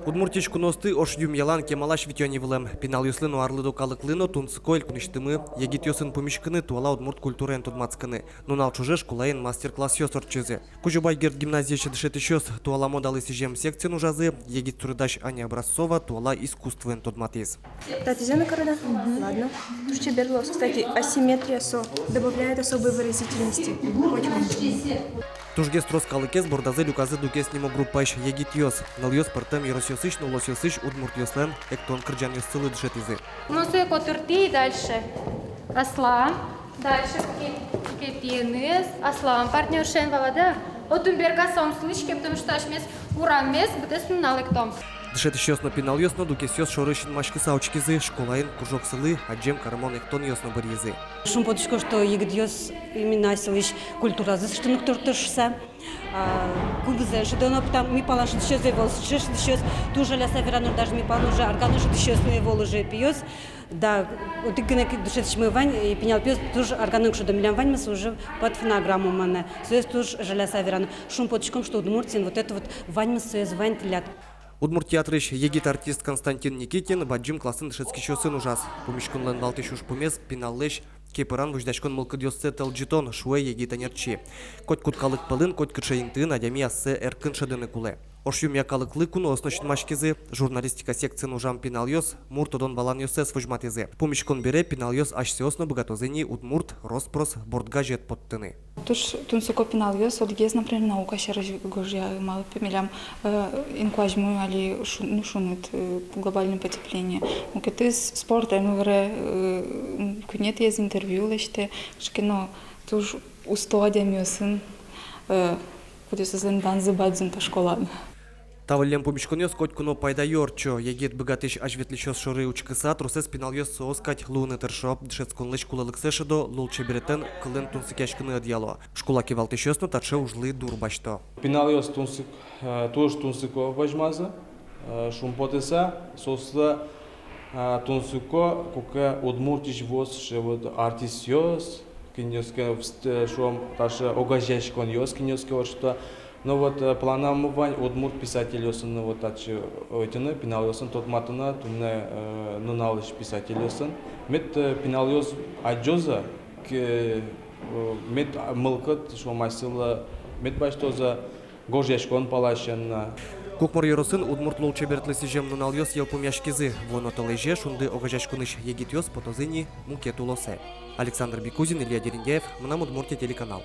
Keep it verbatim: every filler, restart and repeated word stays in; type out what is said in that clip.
Удмуртиысь куноосты ошъюм ялан кемалась витё ни вылэм. Пиналъёслы но, арлыдо калыклы но тунсыко элькунысьтымы егитъёсын пумиськыны, туала удмурт культураен тодматскыны. Нунал ӵоже школаын мастер-классъёс ортчизы. Кузебай Герд гимназиысь дышетӥсьёс туала модалы сӥзем секциын ужазы, егит суредась Аня Образцова туала искусствоен тодматӥз. Татӥзэ но кароды? Ладно. Туж чебер луоз. Кстати, асимметрия со добавляет особой выразительности. Котьку. Тужгес трос калыкез бордазы люказы «Дукес» нимо группаысь егитъёс. Нылъёс пӧртэм ёросъёсысь но улосъёсысь удмуртъёслэн эктон-кырӟанъёссылы дышетӥзы. Ну, сое котыртӥ дальше. Аслам. Дальше куке-, куке тӥеныз. Аслам партнёршен, валады-а? Отын бергаса ум сылӥське, потому что асьмес ураммес быдэс нунал эктом. Дышетӥсьёс но, пиналъёс но дукесъёс шоры синмаськыса учкизы, школаын кружоксылы адӟем карымон эктонъёс но быръизы. Шумпотӥсько, что егитъёс именно асьсэлэсь культуразэс ыштыны туртто шуыса. А, кубызэ шудоно, потому ми палан шудӥсьёс ӧй вал, сыӵе шудӥсьёс, туж жаляса верано, даже ми палан уже арганэн шудӥсьёс но ӧй вал уже пиос. Да, одӥг гинэ ик дышетӥсьмы вань, и пинал пиос туж арганэн ик шудо, милям ваньмыз уже под фонограмму мынэ. Соос туж жаляса верано. Шумпотӥськом, что Удмуртиын вот это вот ваньмыз соос вань тӥляд. Удмурт театрысь егит артист Константин Никитин бадӟым классын дышетскисьёсын ужаз. Пумиськонлэн валтӥсь ужпумез — пиналлэсь кепыран возьдаськон мылкыдъёссэ тӧлӟытон, шуэ егит ӧнерчи. Котькуд калык пӧлын, котькыӵе интыын адями ассэ эркын шӧдыны кулэ. Ошъюмъя калыклы куноос но синмаськизы. Журналистика секциын ужам пиналъёс мур тодон-валанъёссэс возьматӥзы. Пумиськон бере пиналъёс асьсэос но быгатозы ини удмурт рос-прос борт газет поттыны. Туж тунсыко пиналъёс одӥгез, например, наука сярысь гожъя, малы ке милям, э, инкуазьмы али шу-, ну, шуныт, э, глобальное потепление. Мукетыз спортэн выре, э, м, куинетӥез интервью лэсьтэ, кыӵе ке но туж усто адямиосын, э, кудъёсызлэн данзы бадӟым та школаын. Та выллем пумиськонъёс котьку но пайдаё ортчо. Егит быгатӥсь азьветлӥсьёс шоры учкыса, тросэз пиналъёс соос кадь луыны тыршо. Дышетсконлэсь кулэлыксэ шӧдо, лулчеберетэн, кылэн тунсыкъяськыны ӧдъяло. Школа кивалтӥсьёс но таӵе ужлы дур басьто. Пиналъёс тунсык-, э, туж тунсыко возьмазы, э, шумпотыса, соослы, э, тунсыко, куке Удмуртиысь вуо сыӵе вот артистъёс, кинъёс ке вст-, э, шуом, таӵе огазеяськонъёс, кинъёс ке ортчыто. Но вот, э, планамы вань удмурт писательёсын, ну, вот, татчы ӧтьыны, пиналъёсын тодматыны, туннэ, э, нуналысь писательёсын. Мед, э, пиналъёс адӟозы, к-, э, мед мылкыд, шуом, асьсэлы мед басьтозы гожъяськон паласен но. Кукмор ёросын удмурт лулчеберетлы сӥзем нуналъёс йылпумъяськизы. Вуоно толэзе «Шунды» огазеяськонысь егитъёс потозы ини мукет улосэ. Александр Бекузин, Илья Дерендяев, «Мынам Удмуртие» телеканал.